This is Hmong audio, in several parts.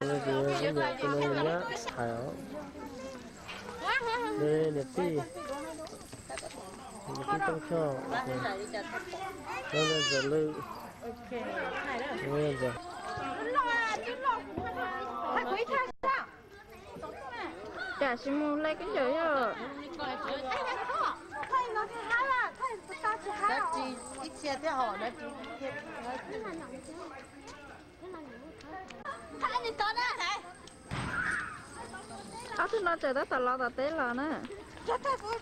Ces nyab hais os, niam tij, niam tij Tooj Choj, Ntxawm Lwm. Tam sim mus hle koj ncaws yog. Ob tug no tseem tab tom los tom teb los na. Ua cas peb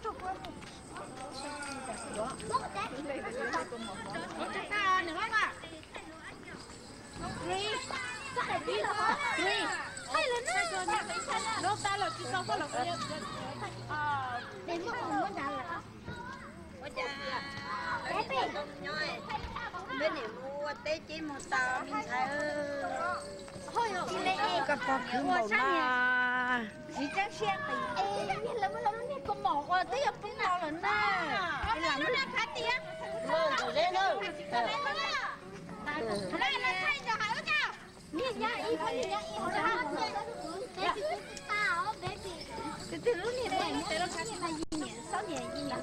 niam mus ua teb ces mus tau me ntxhais. Koj pog khwv npaum no. Tsis tseeb siab qis. Niag lawv muab lawv lub niag kaus mom ua twb yuav poob no lawm na. Tus twg lub niag mas yim niam xaub niam yim niam.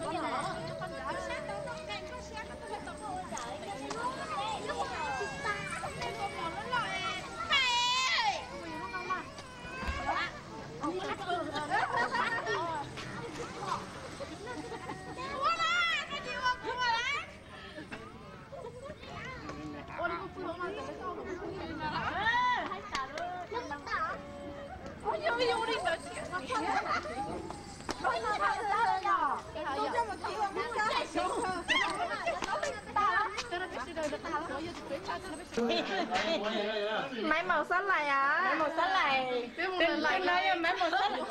Maiv Maum Xab Lais as? Tus no yog Maiv Maum Xab Lais.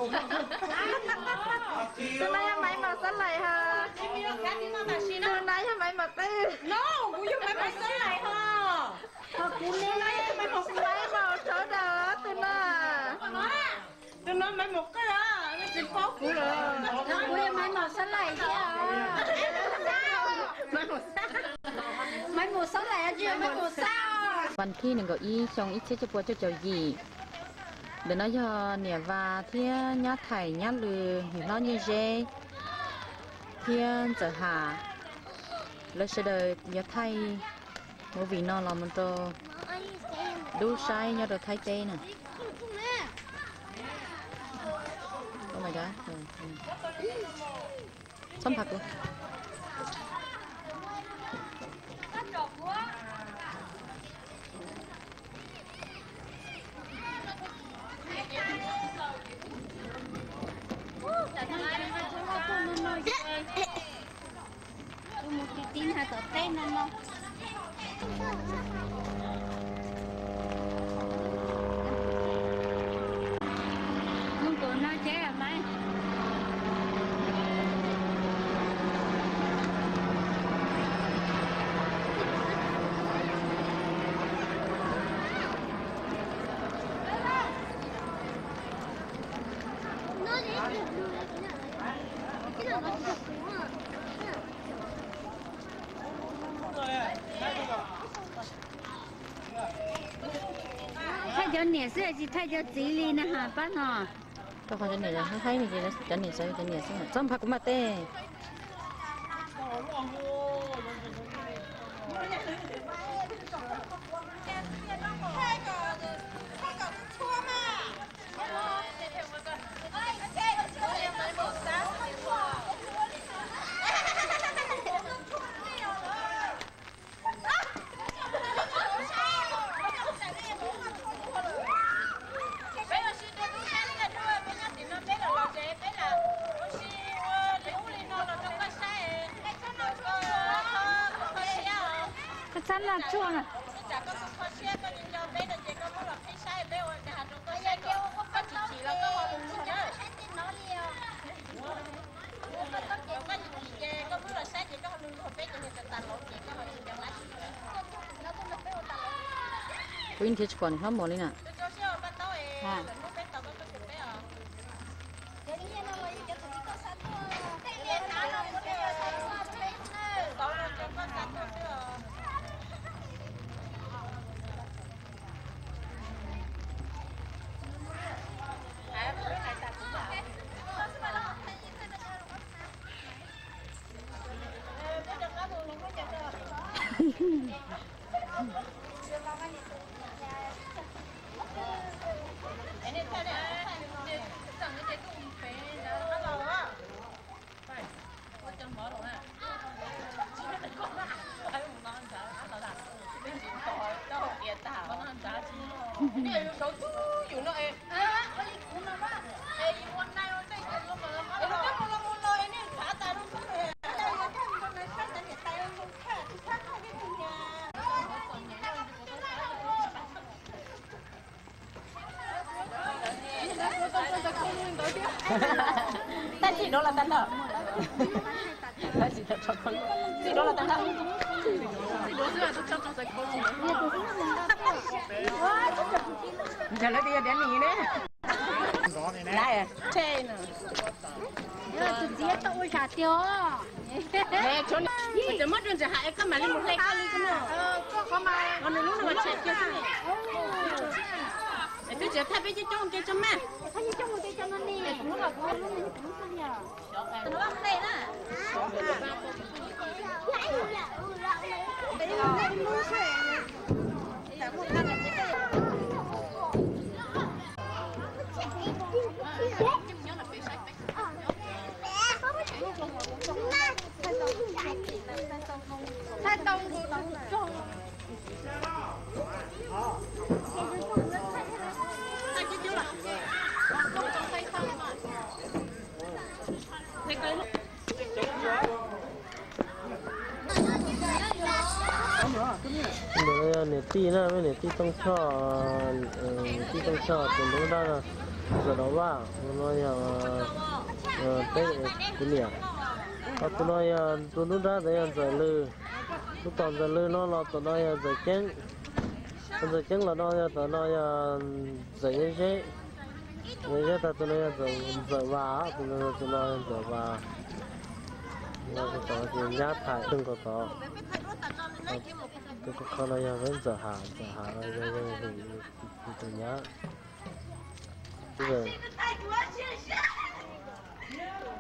Tus no yog Maiv Maum Xab Lais hos. Tus no yog Maiv Maum Twj. Maiv Maum Xab Lais hos. Maiv Maum Rauv Daws tus no. Tus no Maiv Maum Qwj, tsis paub kuv lawm. Kuv yog Maiv Maum Xab Lais thiab. Maiv Maum Xab Lais tsis yog Maiv Maum Xab. Vas thib nees nkaum ib xyoo ib txhiab cuaj pua cuaj caum yim. Ntawm no yog niam Vas thiab nyab Thaim nyab Lwm, niam hlob Nyiaj Zeb thiab Ntxawm Ham. Lawv sawv daws yuav thaij movie no los mus rau dub saib nyob rau Thaib teb na. Txhob npha kuv. Mus tiv tiv nag tom teb no no. Mus tom no ces Maiv. Thaij cov niam xwb tsis thaij cov txiv li na has pab no. Rau qhov cov niam haib haib li ces cov niam xwb, cov niam xwb, txhob npha kuv mas tej. Peb ua si rau tub sab li na, peb nyob tim no peb los los ces peb lam ua si ua li ub li no los rau koj saib, koj kho siab os. Koj txhob noj tshuaj na. Ua li cas koj txhob kho siab, koj nco nco peb no ces koj muab los peb saib, peb ua cas rau koj saib, koj tsis chim los koj ho lus lug na. Koj tsis chim ces koj muab los saib ces koj ho lus lug, peb cov niag tas tas los ces koj ho tsis nco qab. Kuv yeej nrhiav tsis pom niam hlob Muas li na. Tag tsis dua los tag nrho. Tsis dua los tag nrho. Ntawd lawv tias yog diav nis ne. Tus txiv tau ua zam tiag os. Tseem muab rau ntawm hav es koj mam li mus hle koj li ko. Nws lub no mas tshem kiag xwb. Es twb tseem thaij peb coob coob ua ke tso mas. Ntawm no yog niam tij na, peb niam tij Tooj Choj, niam tij Tooj Choj tus nruab nrab no, Ntxawm Dov Vaj, tus no yog peb kuv niam. Ho tus no yog tus nruab nrab ntawd yog Ntxawm Lwm, tus tom Ntxawm Lwm no los tom no yog Ntxawm Ceeb. Ntxawm Ceeb los no yog tom no yog Ntxawm Yeeb Zeb. Yeeb Zeb tag tus no yog Ntxawm Vas, tus no yog Ntxawm Vas. Nyab Thaiv Tooj ko tod. Tus ko qho no yog peb Ntxawm Ham, Ntxawm Ham no yog tus nyab.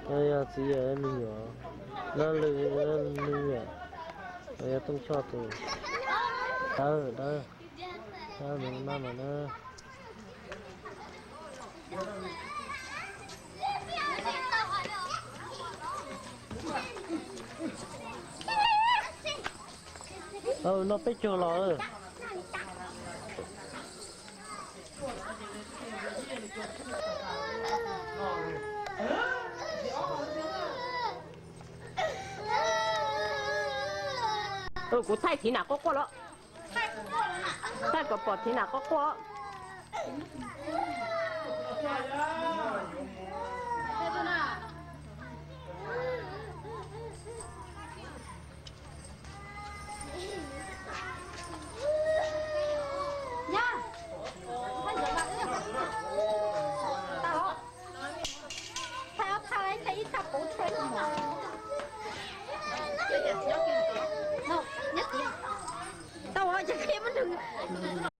Yog txiv yawm me nyuam, Laj Lwm, Laj Lwm yawm, yog Tooj Choj tus. Dawb, dawb, dawb no mas na. Noj peb caug los. Kuv thaij thib nam quaj quaj los. Thaij kom pom thib nam quaj quaj.